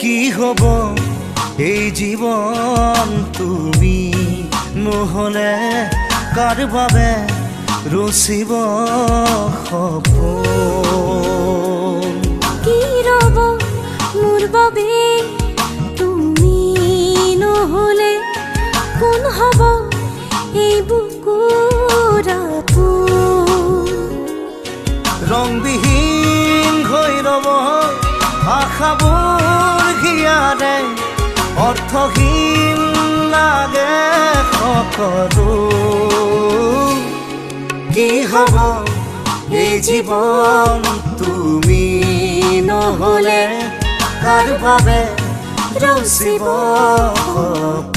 কি হ'ব এই জীৱন তুমি নহ'লে? কাৰ বাবে ৰচিব সপোন? কি ৰব মোৰ বাবে তুমি নহ'লে? কোন হ'ব এই বুকুৰ আপোন? ৰংবিহীন হৈ ৰব আশাবোৰ হিয়াৰে, অৰ্থহীন লাগে সকলো। কি হ'ব এই জীৱন তুমি নহ'লে? কাৰ বাবে ৰচিব সপোন?